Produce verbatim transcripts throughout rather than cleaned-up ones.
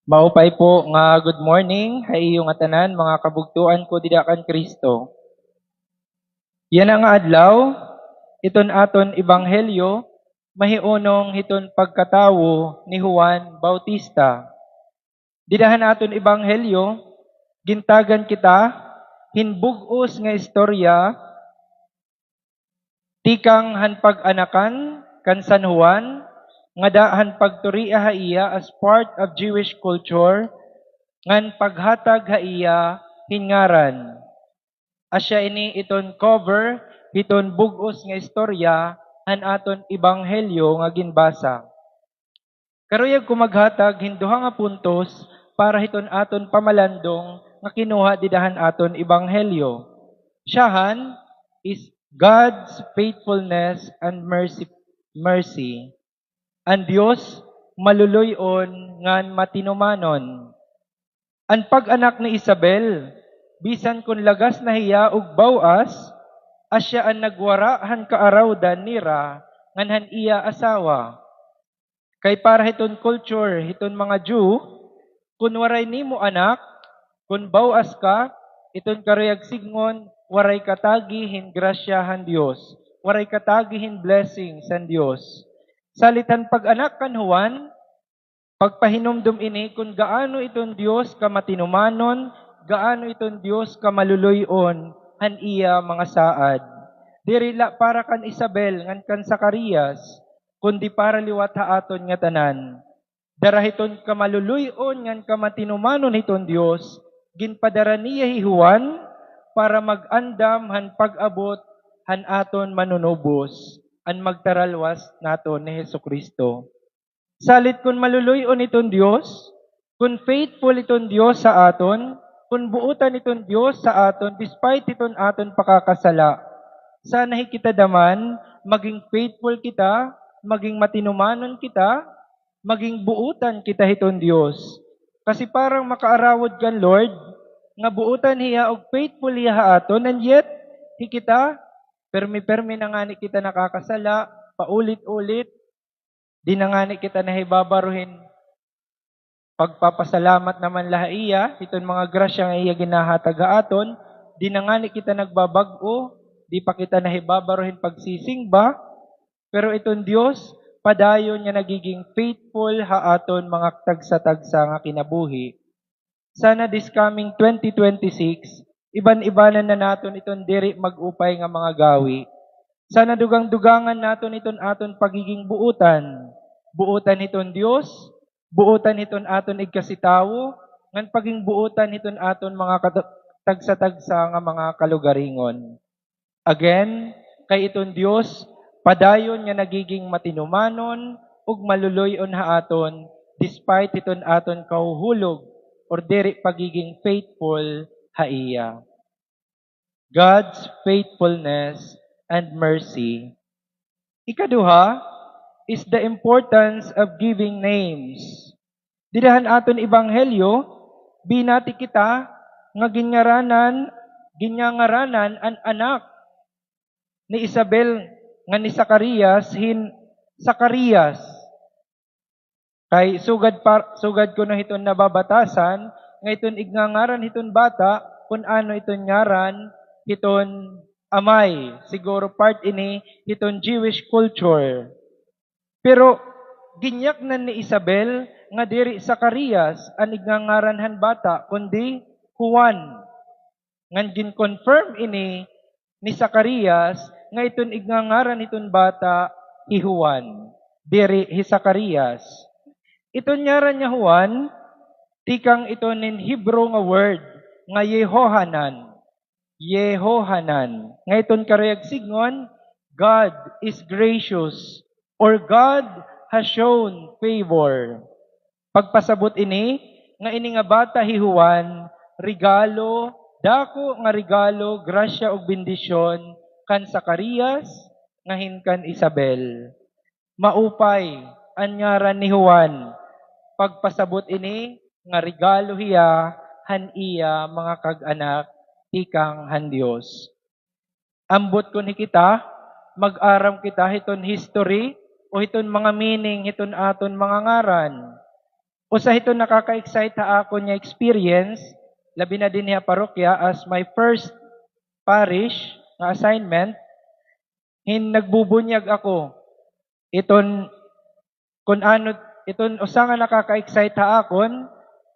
Maupay po nga good morning ha iyo ngatanan, mga kabugtoan ko dida kan Kristo. Yana nga adlaw, iton aton ebanghelyo mahiunong hiton pagkatawo ni Juan Bautista. Dida han aton ebanghelyo, gintagan kita hin bug-os nga istorya tikang han pag-anakan kan San Juan, ngada han pagturia ha iya as part of Jewish culture, ngan paghatag ha iya hin ngaran. Asya ini iton cover hiton bug-os nga istorya han aton ebanghelyo nga ginbasa. Karuyag ko maghatag hin duha nga puntos para hiton aton pamalandong nga kinuha dida han aton ebanghelyo. Siyahan is God's faithfulness and mercy, mercy. An Dios maluloy-on ngan matinumanon. An pag-anak ni Isabel, bisan kon lagas na hiya ug baw-as, asya an nagwara han kaarawdan nira ngan han iya asawa. Kay para hiton culture hiton mga Jew, kon waray nimo anak, kon baw-as ka, iton karuyag sidngon, waray ka tagi hin grasya han Dios, waray ka tagi hin blessings han Dios. Salit han pag-anak kan Juan, pagpahinumdom ini kon gaano iton Dios kamatinumanon, gaano iton Dios kamaluloy-on han iya mga saad. Diri la para kan Isabel ngan kan Zacarias, kundi para liwat ha aton ngatanan. Dara hiton kamaluloy-on ngan kamatinumanon hiton Dios, ginpadara niya hi Juan para mag-andam han pag-abot han aton Manunubos, an magtaralwas naton ni Jesu-Cristo. Salit kon maluloy-on iton Dios, kon faithful iton Dios ha aton, kon buotan iton Dios ha aton despite hiton aton pakakasala, sana hi kita daman maging faithful kita, maging matinumanon kita, maging buotan kita hiton Dios. Kasi parang makaarawod kan Lord nga buotan hiya ug faithful hiya ha aton, and yet hi kita, permi-permi na ngani kita nakakasala, paulit-ulit, di na ngani kita nahibabaro hin pagpapasalamat naman la ha iya hiton mga grasya nga iya ginahatag ha aton. Di na ngani kita nagbabag-o, di pa kita nahibabaro hin pagsisingba, pero iton Dios padayon nga nagiging faithful ha aton mga tagsa-tagsa nga kinabuhi. Sana this coming twenty twenty-six, iban-ibanan na naton iton diri mag-upay nga mga gawi. Sana dugang-dugangan naton iton aton pagiging buotan. Buotan hiton Dios, buotan hiton aton igkasi tawo, ngan paging buotan hiton aton mga kata-, tagsa-tagsa nga mga kalugaringon. Again, kay iton Dios padayon nga nagiging matinumanon ug maluloy-on ha aton despite hiton aton kahuhulog or diri pagiging faithful ha iya. God's faithfulness and mercy. Ikaduha is the importance of giving names. Dida han aton ebanghelyo, binati kita nga ginngaranan, ginngangaranan an anak ni Isabel ngan ni Zacarias hin Zacarias. Kay sugad par-, sugad kuno hiton nababatasan, nga iton igngangaran hiton bata, kun ano iton ngaran hiton amay. Siguro part ini hiton Jewish culture. Pero ginyaknan ni Isabel nga diri Zacarias an igngangaran han bata, kundi Juan. Ngan gin-confirm ini ni Zacarias nga iton igngangaran hiton bata hi Juan, diri hi Zacarias. Iton ngaran nga Juan, tikang iton hin Hebrew nga word nga Yehohanan. Yehohanan. Nga iton karuyag sidngon, God is gracious, or God has shown favor. Pagpasabot ini, nga ini nga bata hi Juan, regalo, dako nga regalo, grasya ug bendisyon kan Zacarias, ngan hin kan Isabel. Maupay an ngaran ni Juan. Pagpasabot ini nga regalo hiya han iya mga kag-anak tikang han Dios. Ambot kon hi kita, mag-aram kita hiton history o hiton mga meaning hiton aton mga ngaran. Usa hiton nakaka-excite ha akon nga experience, labi na dinhi ha parokya, as my first parish nga assignment, hin nagbubunyag ako. Iton, kun ano, iton usa nga nakaka-excite ha akon,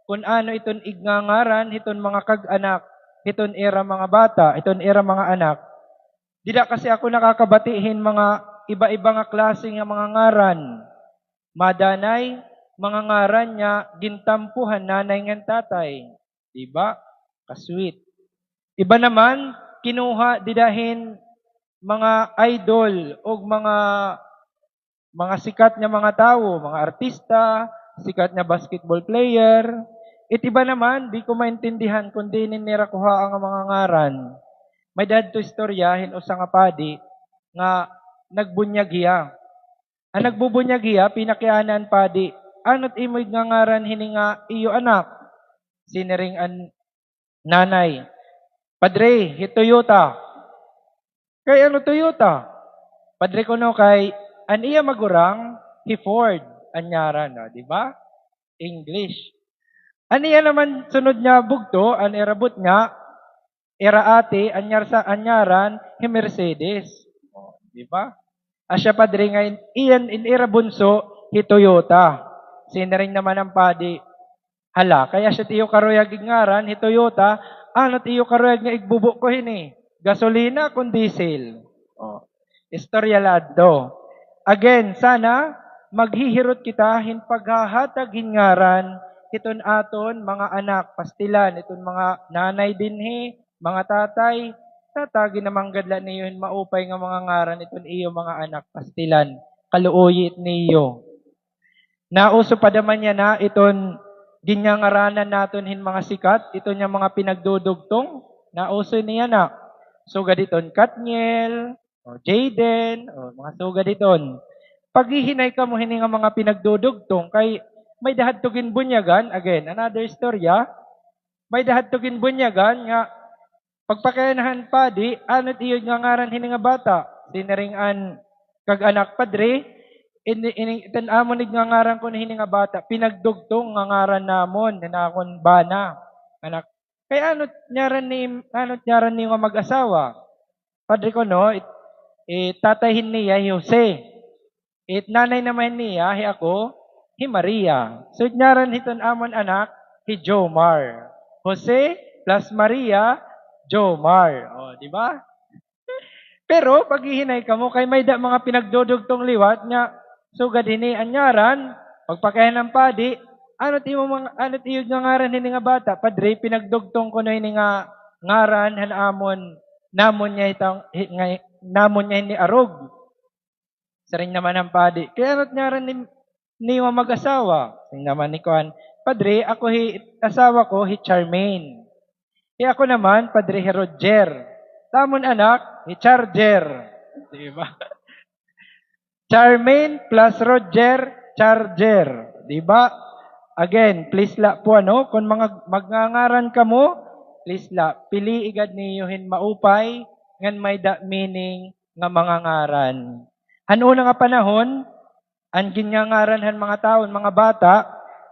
kun ano iton igngangaran hiton mga kag-anak, hiton ira mga bata, hiton ira mga anak. Dida kasi ako nakakabati hin mga iba-iba nga klase nga mga ngaran. Madanay, mga ngaran nga gintampo han nanay ngan tatay. Di ba? Ka-sweet. Iba naman, kinuha dida hin mga idol o mga, mga sikat nga mga tawo, mga artista, sikat nga basketball player. It iba naman, di ko maintindihan kun diin nira kuhaa nga mga ngaran. May-ada hadto istorya hin usa nga padi nga nagbunyag hiya. An nagbubunyag hiya, pinakiana han padi, "Ano't imo igngangaran hini nga iyo anak?" Siniring an nanay, "Padre, hi Toyota." "Kay ano Toyota?" "Padre, kuno kay an iya magurang hi Ford an ngaran." O, di ba? English. An iya naman sunod nga bugto, an ira butnga, ira ate, an ngar-, sa, an ngaran hi Mercedes. O, di ba? Asya, Padre, nga in, iyan, in ira bunso hi Toyota. Siniring naman an padi, "Hala, kay asya't iyo karuyag igngaran hi Toyota, ano't iyo karuyag nga igbubo ko hini? Gasolina kon diesel?" O, istorya la adto. Again, sana maghihirot kita hin paghahatag hin ngaran hiton aton mga anak, pastilan, hiton mga nanay dinhi, mga tatay, tatagi naman gad la niyo hin maupay nga mga ngaran iton iyo mga anak, pastilan, kaluoyi it niyo. Nauso pa da man yana iton ginngangaranan naton hin mga sikat, iton nga mga pinagdudugtong, nauso ini yana. Sugad iton Katniel, o Jayden, o mga sugad iton. Paghihinay kamo hini nga mga pinagdudugtong, kay may-ada hadto ginbunyagan, again, another istorya, may-ada hadto ginbunyagan nga pagpakiana han padi, "Ano't iyo igngangaran hini nga bata?" Siniring an kag-anak, "Padre, ini, ini, iton amon igngangaran kuno hini nga bata, pinagdugtong nga ngaran namon, nga nakon bana." Anak, "Kay ano't ngaran ni, ano't ngaran niyo nga mag-asawa?" "Padre, kuno, it, it tatay hin niya hi Jose. It nanay naman niya, hi ako, hi Maria. So, it ngaran hiton amon anak, hi Jomar. Jose plus Maria, Jomar." O, di ba? Pero, paghihinay kamo, kay may-ada mga pinagdudugtong liwat nga, sugad hini an ngaran, pagpakiana han padi, "Ano't imo mga, ano't iyo nga ngaran hini nga bata?" "Padre, pinagdugtong kuno hini nga ngaran han amon, namon niya hitang, hi, nga, namon niya hini arog." Siring naman han padi, "Kay ano't ngaran ni, niyo mag-asawa?" Siring naman ni kuan, "Padre, ako hi, asawa ko hi Charmaine. Hi ako naman, Padre, hi Roger. It amon anak, hi Charger." Di ba? Charmaine plus Roger, Charger. Di ba? Again, please la po, ano, kun mga magngangaran kamo, please la, pilii gad niyo hin maupay, ngan may-ada meaning nga mga ngaran. Han una nga panahon, an ginngangaran han mga tawo, mga bata,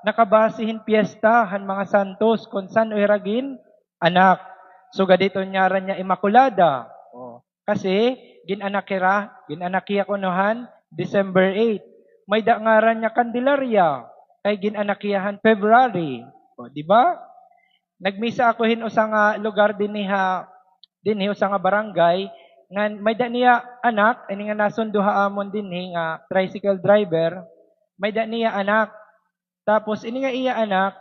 nakabase hin piyesta han mga santos kun san-o hira gin-anak. Sugad hiton ngaran niya Immaculada. O, kasi gin-anak hira, gin-anak hiya kuno han December eight. May-ada ngaran niya Candelaria, kay gin-anak hiya han February. O, di ba? Nagmisa ako hin usa nga lugar dinhi ha, dinhi usa nga barangay, ngan may-ada niya anak, ini nga nasundo ha amon dinhi nga tricycle driver, may-ada niya anak. Tapos, ini nga iya anak,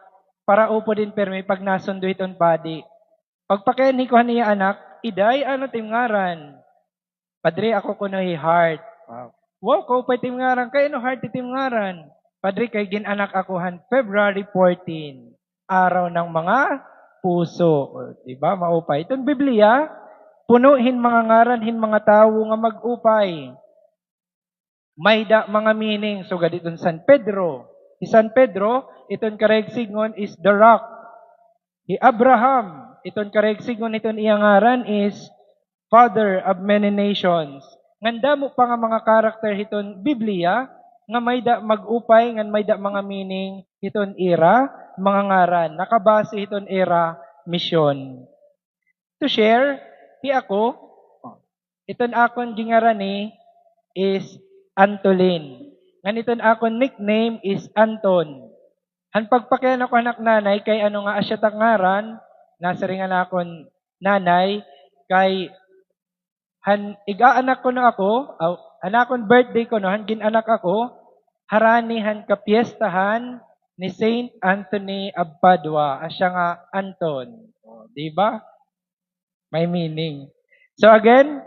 paraupod hin pirmi pag nasundo hiton padi. Pagpakiana ko han iya anak, "Iday, ano't im ngaran?" "Padre, ako kuno hi Heart." Wow. "Wow, kaupay it im ngaran. Kay ano Heart it im ngaran?" "Padre, kay gin-anak ako han February fourteen, araw ng mga puso." O, di ba? Maupay. Iton Biblia, puno hin mga ngaran hin mga tawo nga mag-upay. May-ada mga meaning. Sugad iton San Pedro. Hi San Pedro, iton karuyag sidngon is the rock. Hi Abraham, iton karuyag sidngon hiton iya ngaran is Father of many nations. Ngan damo pa nga mga character hiton Biblia nga may-ada mag-upay, ngan may-ada mga meaning hiton ira mga ngaran, nakabase hiton ira misyon. To share, hi ako, iton akon gingarani is Antolin. Ngan iton akon nickname is Anton. Han pagpakiana ko han ak nanay kay ano nga asya it ak ngaran, nasiring han akon nanay kay han ig-aanak kuno ako, aw, han akon birthday kuno, han gin-anak ako, harani han kapiestahan ni Saint Anthony of Padua, asya nga Anton. O, di ba? May meaning. So again,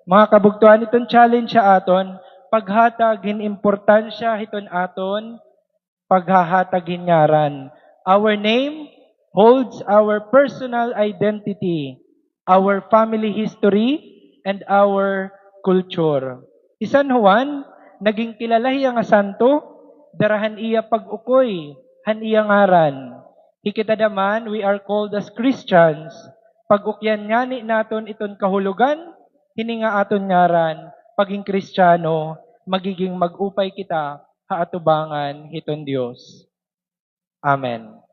mga kabugtoan, iton challenge ha aton, paghatag hin importansya hiton aton paghahatag hin ngaran. Our name holds our personal identity, our family history, and our culture. Hi San Juan, naging kilala hiya nga santo dara han iya pag-ukoy han iya ngaran. Hi kita daman, we are called as Christians. Pag-ukyan ngani naton iton kahulogan hini nga aton ngaran, pagin Kristiyano, magiging mag-upay kita ha atubangan hiton Dios. Amen.